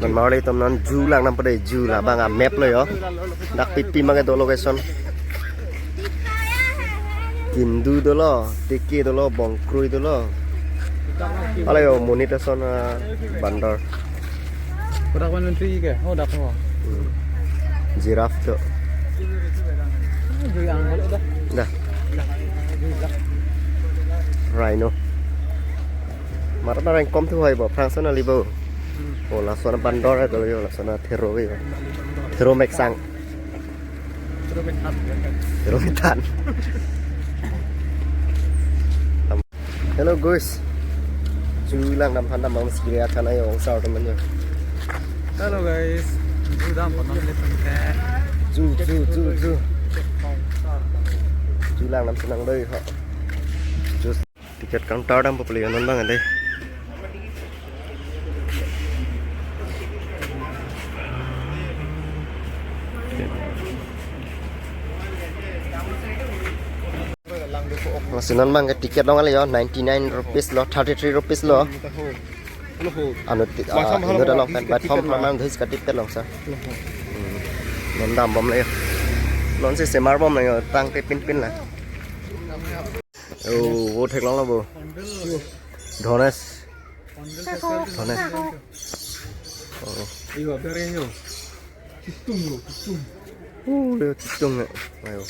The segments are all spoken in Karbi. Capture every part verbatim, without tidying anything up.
Non marli tom non ju lang nam pade, ju labang a map lo yo. Dak pipi mage do location. Kindu dolo, Teke dolo, Bongkroi dolo. Ala yo, monit ason, ah, bandar. Kodak man menteri ke? Oh, dak ho. Hmm. Giraffe do. Jui ang balik dah. Dah. Rhino. Mara na rengkom thu hai bo, Prangson ali bo. Hmm. Oh, lason bandar hai dolo yo, lason thero yo. Thero meksang. Thero methan. Thero methan. Hello guys. Ju lang dam phan dam bang sikiri akan ayo ong sar teman yo. Hello guys. Ju dam phan dam le phan ke. Ju, ju, ju, ju. Ju lang dam senang doi ho. Ju ticket counter dam papali non bang ade. Masinan bang ke ticket long ale yo, ninety nine rupees lo, thirty three rupees lo. Anu ti-, ah, inu da long pen, platform phan man dhus ka ticket long sa. Hmm. Non dam bom le yo. Non si semar bom le yo, tang te pin pin la. Oh, wo thek long lo bo. Dhones. Dhones. Oh. Iyo, bere yo. Chitung lo, chitung. Uh, le chitung ya. Ayo.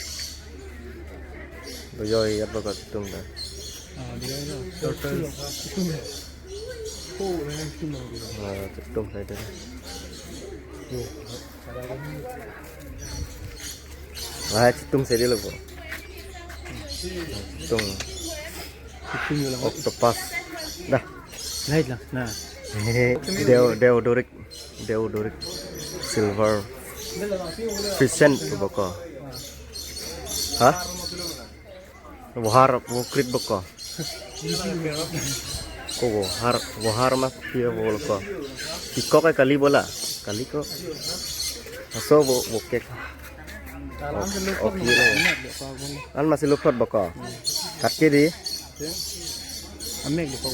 Lo yo ya ba chitung da. Ah, dia lo. Turtle. Chitung. Oh, le chitung lo. Ah, chitung saya dah. Yo. Ah, chitung saya dia lo bo. Chitung. Chitung lo. Octopus. Dah. Lain lah. Nah. Deo, Deodorik. Deodorik silver pheasant boko. Ha? Wohar, wokrit boko. Ko wohar, wohar mas pia boko. Peacock ai kali bola. Kali ko. Aso bo, wokek. An masi luphlot boko. Kat ke di. Amek di ko.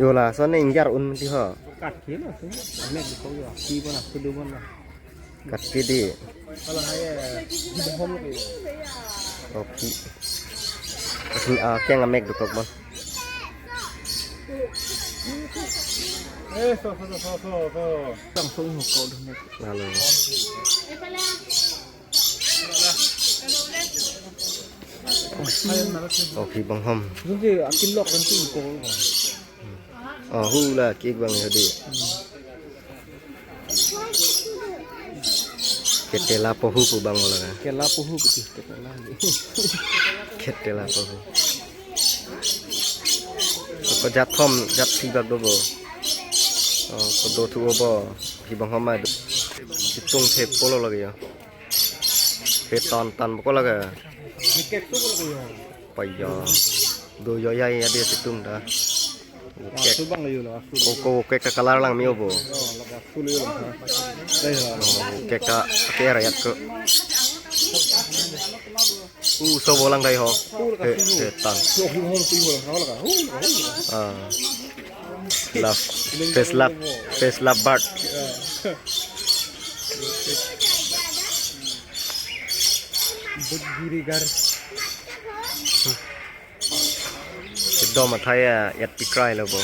Yo lason ne ingjar un ti ho. Kat ke lo tu. Amek di ko yo. Ki bona sudu bona. Kat ke di. Kalau hai di hom ke. Oke. Asin, ah, keng amek dukok bon. Eh, so, so, so, so, so. Langsung ho ko dun. Lalu. Oh, hi bang hom. Jung si akilok kan tu ko. Oh, hula kik bang hadi. Ketela pohu pu bang bola na. Kela pohu pu ti, ketela. Ketela pohu. Ko jat thom, jat si bak do bo. Oh, ko do thu bo. Hi bang hom ma do. Chitung the polo lagi ya. Petan tan boko lagi. Mikek tu boko yo. Paya. Do yo ya ya dia chitung da. Wokek. Asu bang yo lo, asu. Oh, ko wokek ke color lang mio bo. Oh, lo asu lo. Dai ho. Oh, wokek ke ke rakyat ko. Uh, so bolang dai ho. He, he, tan. So hi hom tu ho, ho la. Ah. Love. First love. First love bird. But giri gar. Kedom athai ya, yat pikrai lo bo.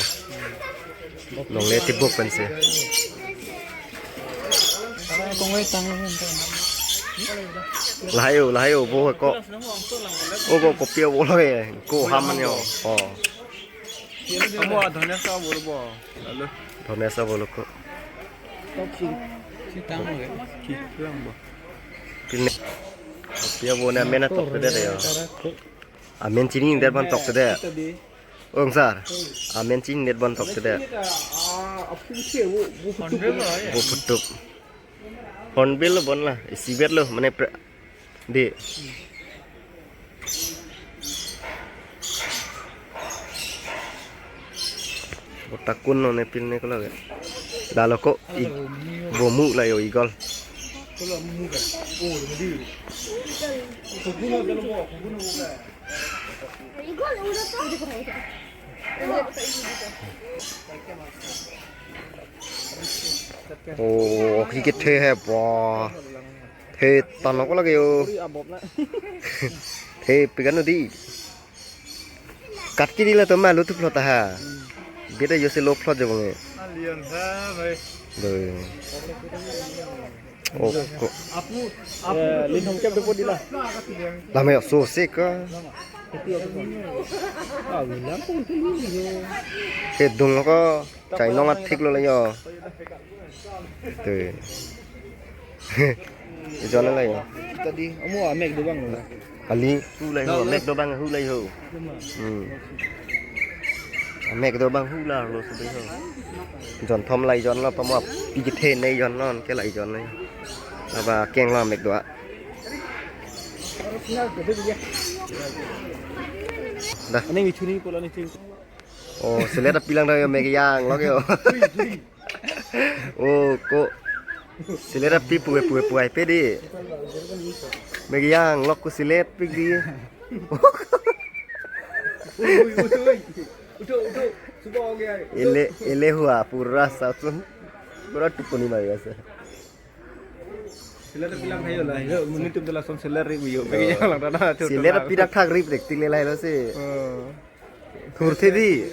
Nongle tibuk pensi. Lahai o, lahai o, bo ko. O bo kopi o bo lo ye. Ko ham man yo. Oh. Kamu adhanya sa bol bo. Lalu. Dhanya sa bol ko. Sitang lo ye. Kilang bo. Pine. Kopi o bo na mena tok de ya. Amen chini det ban tok de. Ong sar. Amen chini det ban tok de. Bo phutup. Hornbill lo bon la. Isi bet lo mane pre-, de. Botakun non ne pil ne ko lage. Dalo ko i-, bo mu la yo eagle. Oh, oksi kethe he, wah. The tanok lagi yo. The pegan di. Kat kiri la to ma lo tu plot ha. Beta yo se lo plot jo bang. Alian ha, bhai. Doi. Oh, ko. Apu, apu. Eh, Lin Hongkep depo di la. Lama yo so se ka. Ah, bilang ko itu ni yo. Kedung ko. Chainong athik lo la yo. Te. Ijon la yo. Tadi, amo amek do bang lo. Kali. Hu la ho, mek do bang hu la ho. Hmm. Amek do bang hu la lo sudah ho. Jon thom la ijon lo pamo pi kethe ne ijon non ke la ijon ne. Laba keng lo amek do a. Dah. Ini bichuni pola ni cing. Oh, selet api lang dak yo, mek yang lok yo. Oh, ko. Selet api pue pue pue pe di. Mek yang lok ko selet pi di. Ele, ele hua pura sasun. Pura tupuni mai asa. Selet api lang hayo la. Yo, muni tum telah son selet ri yo. Mek yang lang dak. Selet api dak thak rip rek tile lai lo si. Oh. Thurthe di.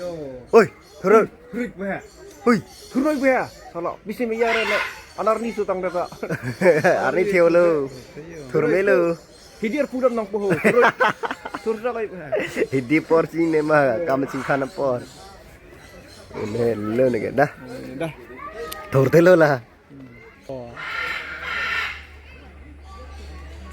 Oi, thur. Thurik bha. Hui. Thuroi bha. Solo, bisi me yare lo. Anar ni sutang data. Arni theo lo. Thur me lo. Hidir pudam nang poho. Thuroi. Thur sa kai bha. Hidi por sing ne ma, kam sing khan por. Ini lo ne ke dah. Dah. Thurthe lo la. Oh.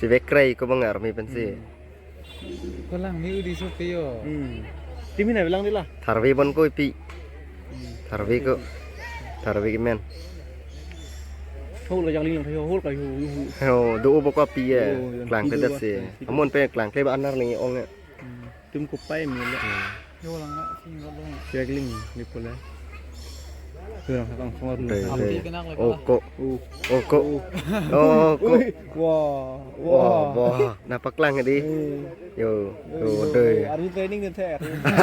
Si Bekrai ko bang army pensi. Hmm. Ko lang ni udi sopi yo. Hmm. Timi na bilang di la. Tharve bon ko ipi. Hmm. Tharve ko. Tharve ke men. Hol ka jangling lang thayo, hol ka hu, hu, hu. Ho, do bo ko pi ye. Oh, yang klang tidur kedat lah. Si. Amon pe klang ke ba anar ni ong ye. Hmm. Tum kupai mi le. Hmm. Yo lang na, sing lo. Siagling di pula. Yo lang sakang song. Dei, dei. Oko. Oko. Oko. Ui, wah, wah, wah. Wah. Na paklang di. Eh. Yo, yo, yo, dei. Army training ni the.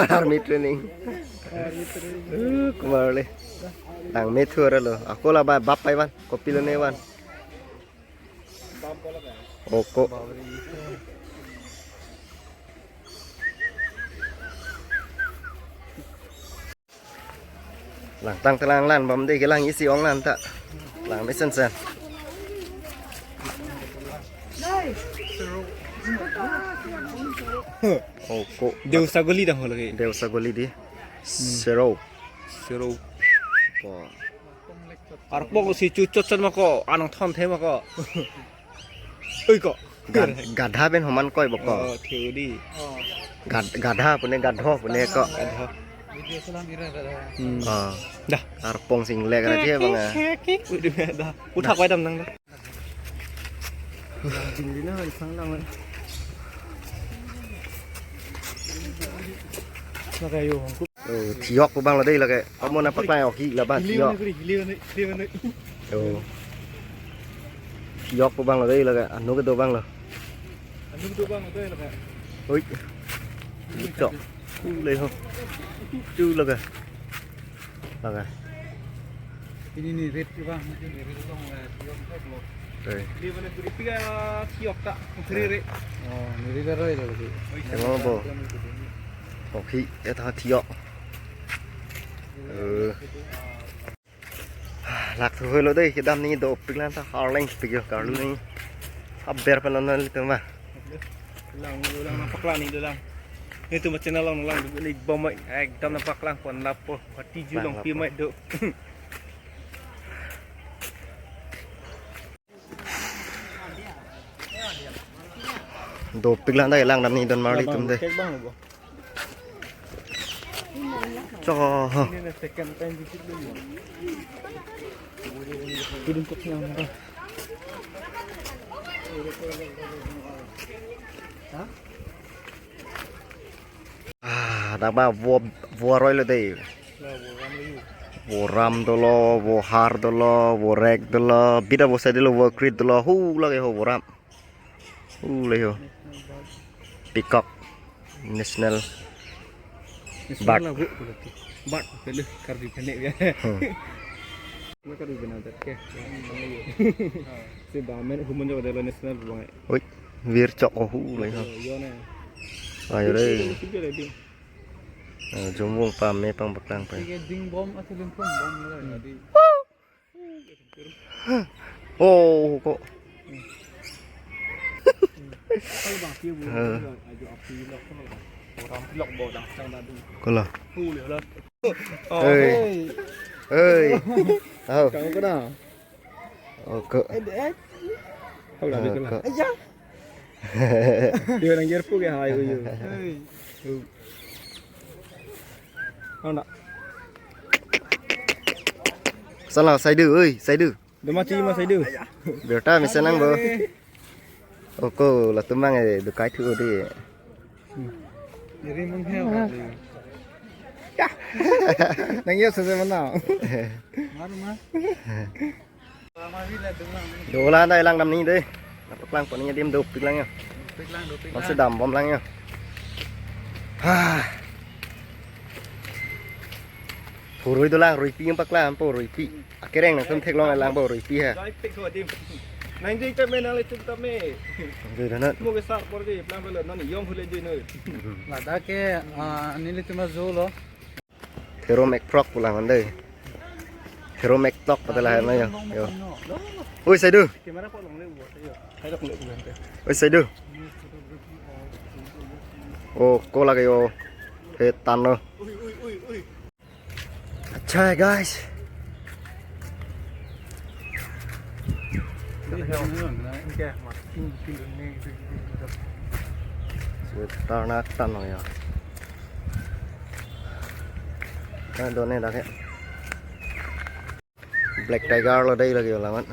Army training. Army training. Eh, kumar le. Lang me thur lo. Ako la ba bap pai ban. Kopi lo ne ban. Oko. Langtang telang lan bom de kelang isi ong lan ta. Lang mesen sen. Oko. Dew sagoli dang ho lagi. Dew sagoli di. Sero. Sero. Wah. Arpong si chuchot chot ma ko, anong thon the ma ko. Ui ko. Gad-, gadha pen homan koi bo ko. Oh, theo di. Gad-, gadha pune gadho pune ko. Gadho. Hmm. Ah. Dah. Arpong sing lek aja bang ah. Ui, di dah. Uthak wai dam nang dah. Jing di na, isang lang. Lake yo. Oh, thiok pu bang lo dei lake. Kamu na paklang oki la ba thiok. Oh. Thiok pu bang lo dei lake. Anu kedo bang lo. Anu kedo bang lo dei lake. Oi. Ito. Chu le ho. Chu lake. Lake. Ini ni rit ke bang, ini ni rit dong, eh, thiok ke blo. Oi. Ini mana beri tiga thiok ta, seri rit. Oh, ini rit aro itu lagi. Emang bo. Oke, ya tahan thiok. Eh. Lak thu hoi lo dei, kedam ni dopik lang ta harleng pik yo karlu ni. Aber pa non li tum ba. Lang, lang, lang, paklang ni lang. Ni tum channel lang, lang, ni bom, ekdam nangpaklang pon lapo. Pati ju lang pi mai do. Dopik lang dei, lang dam ni don marli tum dei. Kek bang lo bo. Cho. Ini na second time visit lo ya. Kidung kok yang merah. Hah? Ah, dak ba vo, vo aroi lo dei. Lah, vo ram lo yu. Vo ram dolo, vo har dolo, vo rek dolo, bida vo sai dolo, vo krit dolo, hu lake ho vo ram. Hu le ho. Peacock. National bird. National lagu berarti. Bird, pele Karbi kene ya. Hmm. Mereka di benar ke. Si bamen human juga dari national buang. Oi, wir chok ohu lai ha. Yo ne. Ayo re. Sip sip jadi. Eh, jumung pame pang beklang pa. Sige ding bom atau lempung bom le tadi. Oh, kok. Kalau bang sih bu, Eh. Ajo api lok, orang pilok bawa dang sang dadu. Kola. Hule lah. Oh, Hei. Hei. Oh. Kamu kenal? Oh, kok. Eh, eh. Kau dah Oh, bikin lah. Kok. Aja. Dia orang jerpu ke hai uyu. Hei. Kau nak? Salah, Saidu, oi, Saidu. Dema chi ma Saidu. Berta mesen nang bo. Oko, latum mang eh, dukai thu di. Jadi menghe. Nang yo sese mana? Maru mah. Do la da lang dam ni de. Dapat lang poni dim dopik lang ya. Dopik lang, dopik lang. Masih dam bom lang ya. Ha. Purui dolang ruipi yang pakla ampo ruipi. Akereng nangtum theklong lang bo ruipi ha. Jai pik so dim. Nang jai tame nang le tum tame. Jai danat. Mo ke sar por di plan belo non yom hule jai noi. Ladak ke, ah, neli tum ajo lo. Thero mek prok pulang ande. Thero mek tok patela hai na yo. Yo. Oi, Saidu. Camera po long le wo yo. Hai lok le pulang te. Oi, Saidu. Oh, ko lagi yo. He tan lo. Ui ui ui ui. Acha hai, guys. Setar nak tan ya. Kan done dak ya. Black Tiger lo dai lagi alamat.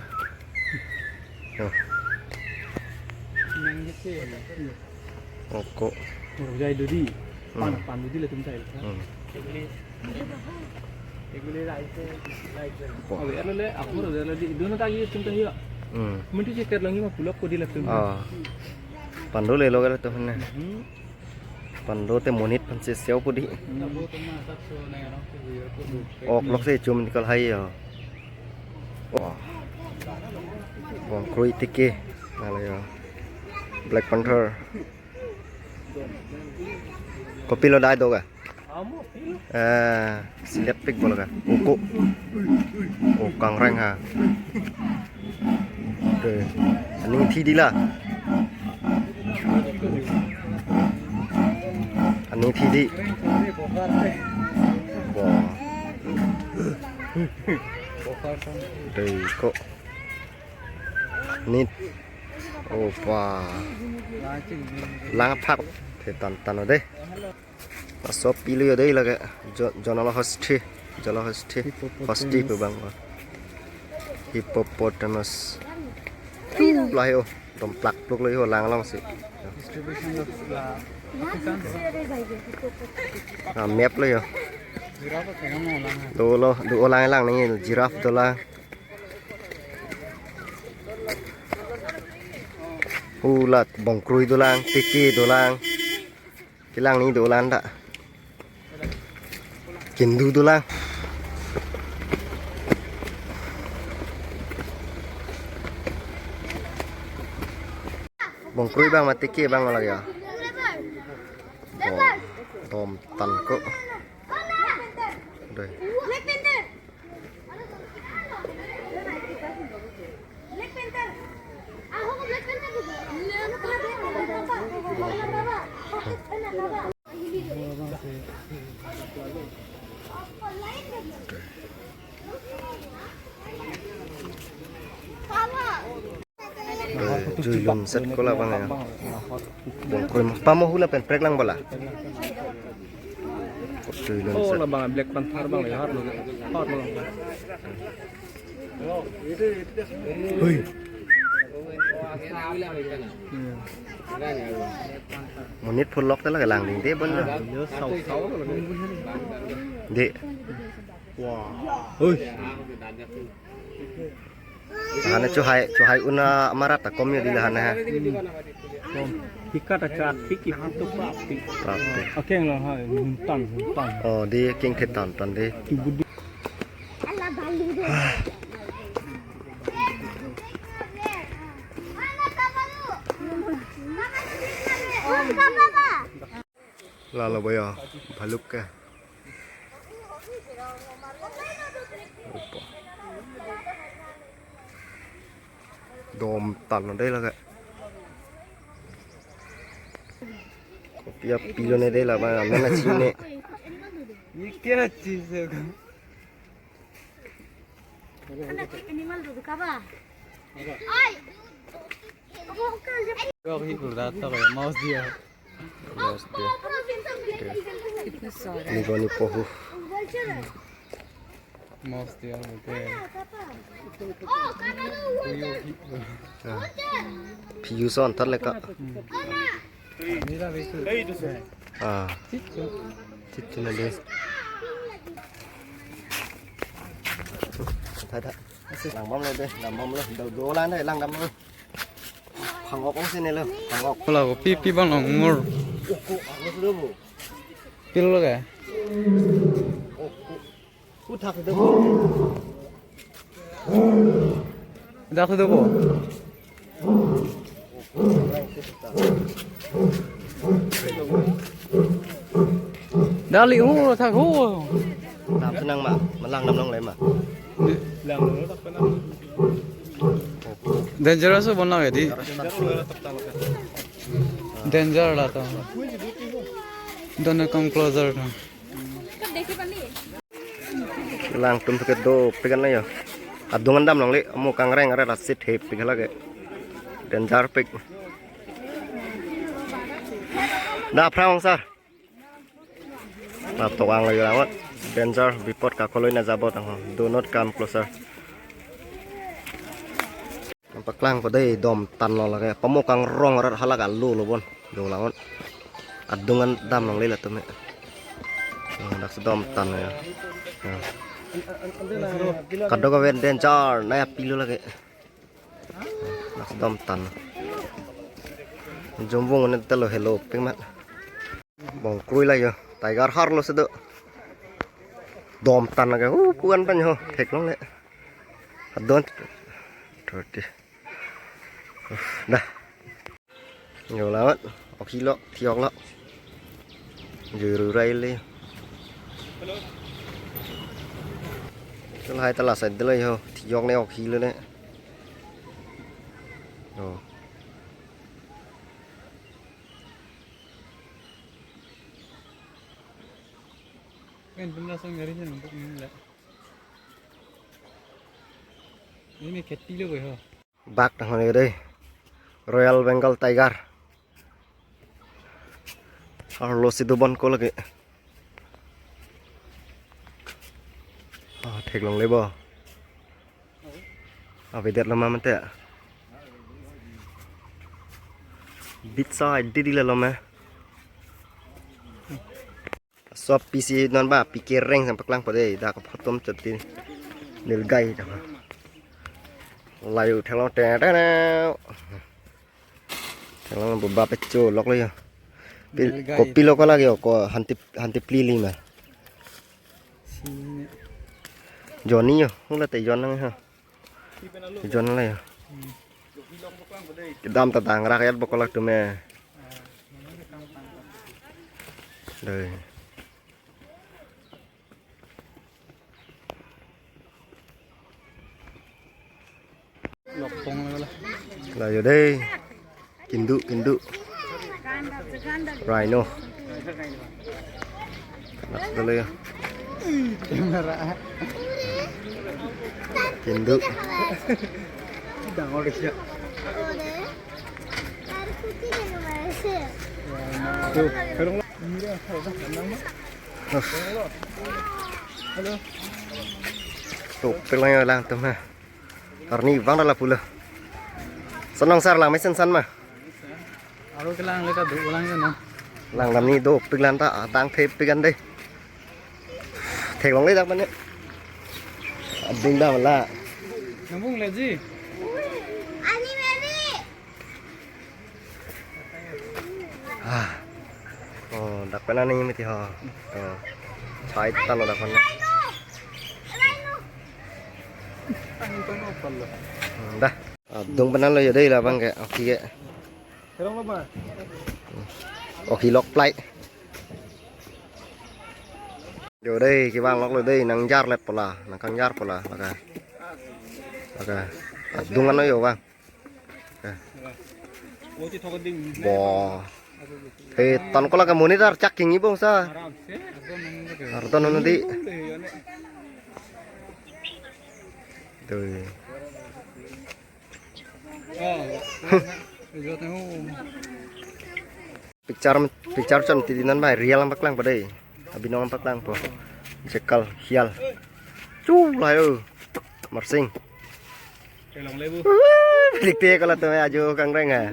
Oh. Nang jete. Oko. Jai dudi. Hmm. Pan, pan dudi latum tai. Hmm. Egle, egle raise, raise. Bo. Abe, alo le, aku ro le di, dono tagi tum tahi ya. Hmm. Menti check lagi ma pulak ko di latum. Ah. Pando le lo gala tuh ne. Hmm. Pando te monit pan se seo pudi. Hmm. Ok lok se chum nikal hai ya. Wah. Bongkrui tiki. Nalo ya. Black Panther. Kopi lo dai do ga? Eh, silet pik bol ga. Uku. Oh, kangreng ha. Oke. Aning thi di la. Aning thi di. Wah. Dei ko. Nit. Opa. Lang phak. Te tan tan de. Laso pilo yo dei lake jo-, Jonala Hosti, Jala Hosti, Hippopotamus. Hosti pu bang ko. Hippopotamus. Lahi o, dom plak pluk lo yo lang long si. Distribution of, uh, African. Ah, map lo yo. Giraffe ko kena mo lang. Do lo, do lang lang ni giraffe dolang. Hulat bongkrui dolang, tiki dolang. Kelang ni dolang ta. Kindu dolang. Bongkrui bang ma tiki bang lagi ya. Bom, tom tan ko. Doi. Jui lun set ko la bang ya. Bongkrui ma pamo hula pen prek lang bala. Jui lun set. Oh, la bang Black Panther bang ya, har lo. Har lo. Hui. Monit phulok ta lake lang ding de bon. Ah, yo sau sau. De. Wah. Hui. Hane chuhai, chuhai una amarat ta kom yo di la hane ha. Kom. Hikat akat hiki hatu prapti. Prapti. Akeng lo ha, huntan, huntan. Oh, di king thetan tan di. Tibudi. Lalo boyo, bhaluk ke. Opa. Dom tan lo dei lake. Kopi apilo ne dei la ba, mena chine. ये क्या चीज है? Animal do kaba? Ai. Yok, hi kurda ta kaya mouse diya. Mouse diya. Ni goni pohu. Mouse diya bolte. Kuyo hi. Ah. Piu son tar leka. Hmm. Ah. Chit chit na de. Thai thai. Lang bom le de, lang bom le. Do do lang de, lang dam le. Phang ok si ne le, phang ok. Kola ko pi pi bang long mur. Pil lo ke? Uthak do. Dak do ko. Dali hu thak hu. Dam senang ma, malang dam long le ma. Dangerous bon lake di. Danger la to. Don't come closer to. Lang tum ke dopik an la yo. Adung an dam longle, amo kangreng are lasi thepik lake. Danger pik. Da phrang sir. Latok ang lagi rawat. Danger, bipot kakoloi na jabot ang. Do not come closer. Paklang po dei, dom tan lo lake. Pamo kangrong arat halak alu lo bon. Do lang bon. Adung an dam longle latum he. Oh, dak si dom tan ya. Ya. Kadokave danger, naya pilo lake. Dak si dom tan. Jumvung ne telo helo pik mat. Bong krui la yo. Tiger har lo si do. Dom tan lake. Uh, puan pen ho. Thek longle. Adon. Thirty. Dah. Yo lawat, ok hilo, thiok lo. Juru rai le. Tul hai tala sai delo yo, thiok ne ok hilo ne. Yo. Kan pun langsung dari sini untuk ini lah. Ini kheti lo boy ho. Bak tang hone dei. Royal Bengal Tiger. Arlo si do bon ko lake. Ah, thek longle bo. Avedet lo ma mate. Bit side di di lo ma. Sop P C non ba, P K Reng sang paklang po dei, dak photom chot ti. Nilgai ta. Layu thelo te te ne. Thelo bu ba pecho lok le yo. Pil, nilgai. Kopi lok lagi yo, ko hanti, hanti pli li ma. Si. Johnny yo, hula te John nang ha. Jon la yo. Kedam ta dang rak yat bokol atum he. Dei. Lokpong la. La yo dei. Kindu, kindu. Rhino. Nak dulu ya. Kindu. Dangor ya. Tuh, kerong. Halo. Tuh, pelang ya lang tuh mah. Arni bang dah lapu lo. Senang sar lang mesen san ma. Aro kelang le ta do lang yo no. Lang dam ni dopik lan ta dang thepik an dei. Theklongle dak mane. Adung dam la. Nambung le ji. Ah. Oh, dak pen ani mati ho. Oh. Chai ta lo dak pen. Hmm, dah. Adung pen lo yo dei labang ke. Oke ke. Terang lo, Bang. Oke, lok plai. Yo dei, kevang lok lo dei, nangjarlet pola, nangkangjar pola, laka. Laka. Adung ano yo, Bang. Laka. Bo. He, tan ko laka monitor chak king ibong sa. Arton nanti. Tuh. Picture, picture chon ti dinan bai real nangpaklang po dei. Abinong nangpaklangpo. Jekal hial. Chu layo. Marsing. Dikte kalau tuh ajo kangreng ha.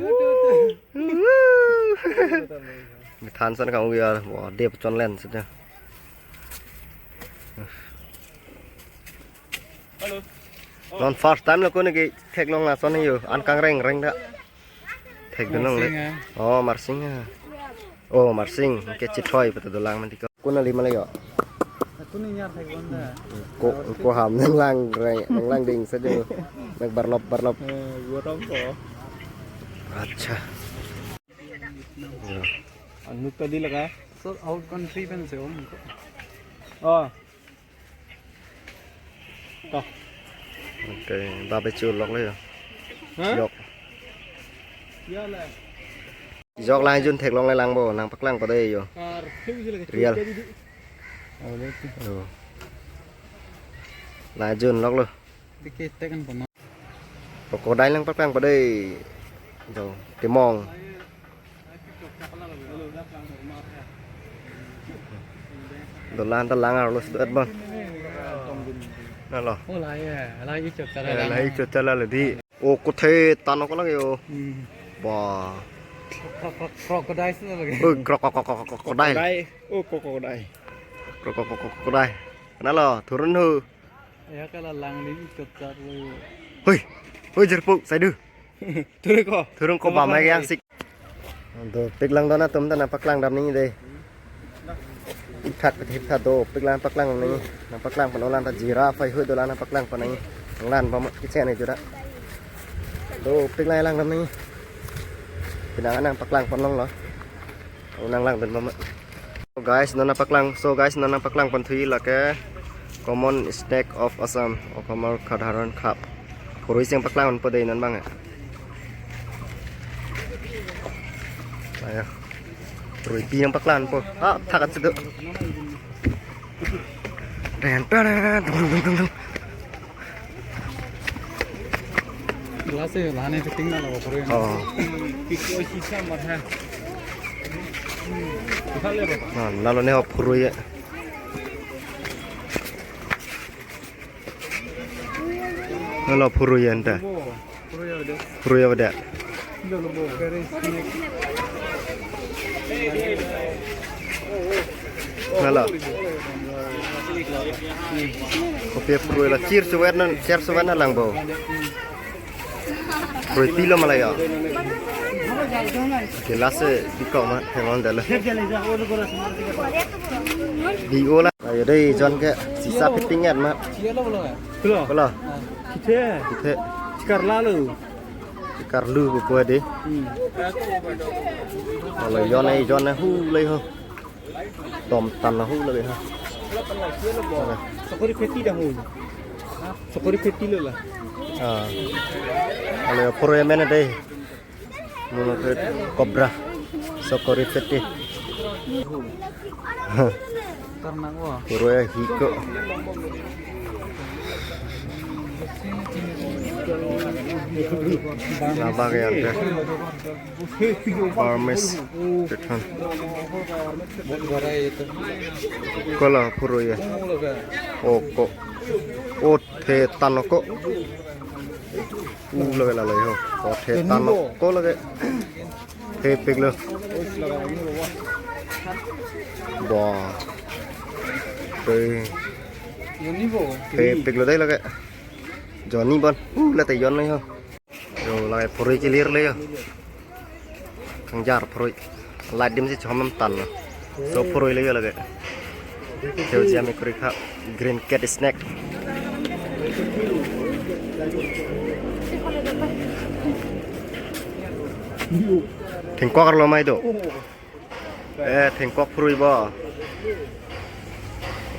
Mithan son kang uya. Wah, dia pecon len saja. Halo. Non first time lo ko ne ke theklong lason yo, an kangreng reng ta. Thek dunong le. Marsing, ah. Oh, Marsing, ah. Oh, Marsing, ke chithoi pata dolang manti ko. Ko nali mala yo. Aku ni nyar thek bom da. Ko, ko ham nanglang reng, nanglang ding saja. Nang barlop, barlop. Eh, gua tahu ko. Acha. Anu tadi lah ka? So, out country pen se om ko. Oh. Toh. Oke, babe chulok le yo. Hah? Yok. Ya lah. Jok la jun theklong le lang bo, nangpaklangpo dei yo. Kar, keu sila ke. Real. Chulok tadi. Oh, le tu. Oh. La jun lok lo. Ticket tekan pon. Crocodile nangpaklangpo dei. Jo, timong. Dolan ta lang arlo sudut bon. Nalo. Oh, la ya, la ichot chala. Eh, la ichot chala le di. Oh, kothe tan ko lagi yo. Hmm. Wah. Kro-, kro-, crocodile sih lagi. Oh, krok, krok, krok, krok, crocodile. Crocodile. Oh, crocodile. Krok, krok, krok, crocodile. Nalo, turun ho. Ya, kalau lang di ichot chala. Hoi. Hoi, jerpuk, sai du. Turun ko. Turun ko ba mai yang sik. Do pik lang dona tum ta nangpaklang dam nangji dei. Thak pik thak do pik lang paklang nangji. Nangpaklang pon olan ta jira pai hu dolan nangpaklang pon nangji. Nanglang ba ma kitchen ni jura. Do pik lang lang dam nangji. Pinang nangpaklang pon long lo. Nanglang dun ba ma. So guys, non nangpaklang, so guys, non nangpaklang pon thu lake common snack of Assam, Assam or Kadharan Cup. Phurui si nangpaklang po dei non bang. Ayo. Phurui pi nangpaklang po. Ah, thakat situ. Den, den, den, dung, dung, dung, dung. Glass e, lane fitting na laga pore. Oh. Pik ko sisa matha. Na, nalo ne ho phurui ya. Nalo phurui ya anta. Phurui ya beda. Nalo. Kopi phurui la chir suwer nan, chir suwer na lang bo. Phurui pilo malaya. Gelas e biko ma, hemon dala. Di ola. Ayo dei, jon ke sisa fitting et ma. Kula. Kula. Kithe. Kithe. Chikar lalu. Chikar lu ko dei. Hmm. Kalau yon ai, yon ai hu lei ho. Tom tan hu lei ha. Sokori pheti dah hu. Sokori pheti lo la. Ah. Kalau pro ya mana dei. Mono ke cobra. Sokori pheti. Karena wah. Puro ya hiko. Nabak ya ante. Burmese. Kethan. Kola puro ya. Oh, ko. Oh, the tan ko. U lage la lage ho. Ko the tan ko lage. Thepik lo. Ba. Te. Thepik lo dei lage. Jonni bon. U late yon lo ho. Yo lage phurui kelir le yo. Kangjar phurui. Light dim si chom nam tan lo. So phurui le yo lage. Theo jam kuri kha green cat snack. Thengkok arlo mai do. Eh, thengkok phrui bo.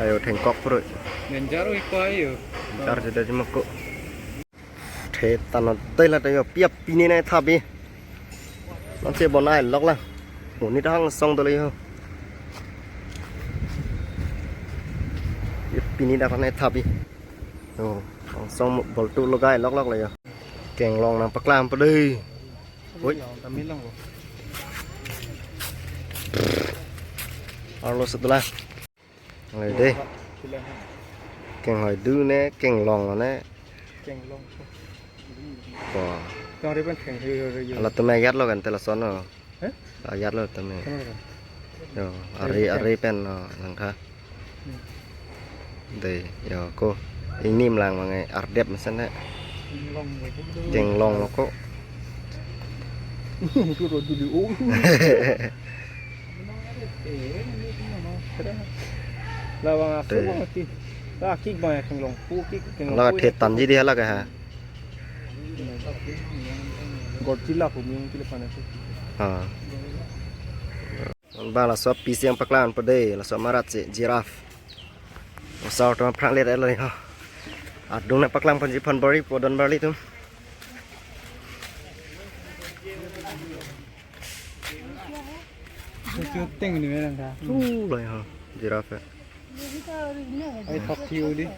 Ayo, thengkok phrui. Danger oi ko ayo. Danger jeda jimako. Thet tano dei la tayo piap pini nai thabi. Nonse bonai lok la. Monit angsong dolo yo. Piap pini dak nai thabi. Yo, angsong bol tu logai lok lok la yo. Kenglong nangpaklang pa dei. Oi. Arlo setula. Oi dei. Kenghoi du ne, kenglong ne. Kenglong. Wah. Tang ri pen keng ri ri ri. Ala tumi ayat lo kan tela sono. Eh? Ayat lo tumi. Kenapa? Yo, ari ari pen no langkha. Hmm. Dei, yo ko. Ingnim lang mangai ardep mesen ne. Kenglong lo ko. Itu ro dulu. Oh. Lawang asu bang ti. La kik bang ya kenglong. Pu kik kenglong. La pu thet ya. Tanji di hala ka ha. Godzilla pu miyung tile pana tu. Ha. Ba laso pisi nangpaklang pa dei, laso marat si giraffe. Osar tama phrang let lo ha. Adung nangpaklang panji phan bari podon bari tum. Shooting ni melang ta. Tu lai ha, giraffe. Ai thok thiu di.